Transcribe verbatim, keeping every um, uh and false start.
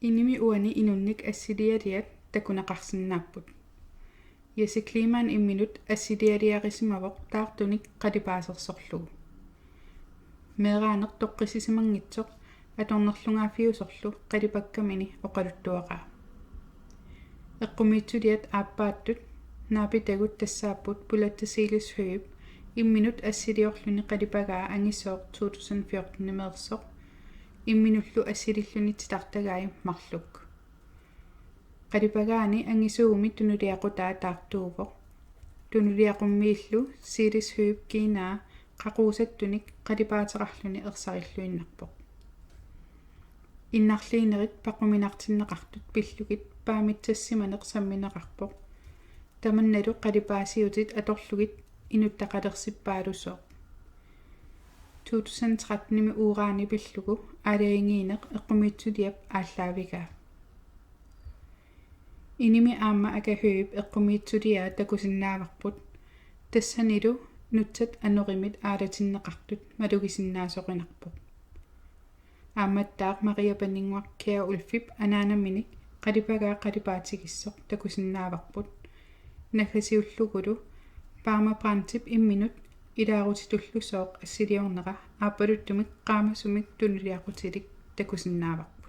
Inimi uani inunnik assilialiat takuneqarsinnaapput. Jesse Kleemann imminut assilialiarisimavoq taartunik qalipaasersorlugu. Meeraaneq toqqissisimanngitsoq atornerlugaaffiusorlu qalipakkamini oqaluttuaraa. Eqqumiitsuliat aappaattut naapitagut tassaapput Bulatta Silis Høegh imminut assiliorluni qalipagaa angisooq to tusind fjorten-imeersoq imminullu assililluni titartagai marluk. Qalipagaani angisuugumi tunuliaqutaa taartuuvoq. Tunuliaqummiillu Silis Høegh kiinaa qaquusattunik qalipaateqarluni ersarilluinnarpoq. Innarliinerit paquminartinneqartut pillugit paamittassimaneq sammineqarpoq. Tamannalu qalipaasiutit atorlugit inuttaqalersippaalusooq. To tusind tretten-imi uuraani pillugu aalajangiineq eqqumiitsuliap aallaavigaa. Inimi aamma Aka Høeghip eqqumiitsuliaa takusinnaavarput. Tassanilu nutsat anorimit aalatinneqartut malugisinnaasoqinarpoq. Aammattaaq Maria Paninnguaq Kjærulffip anaanaminik qalipagaa qalipaatigissooq takusinnaavarput. Naggasiullugulu Paama Brandtip imminut ilaarutitullusooq assiliornera aappaluttumik qaamasumik tunuliaqutilik takusinnaavarput.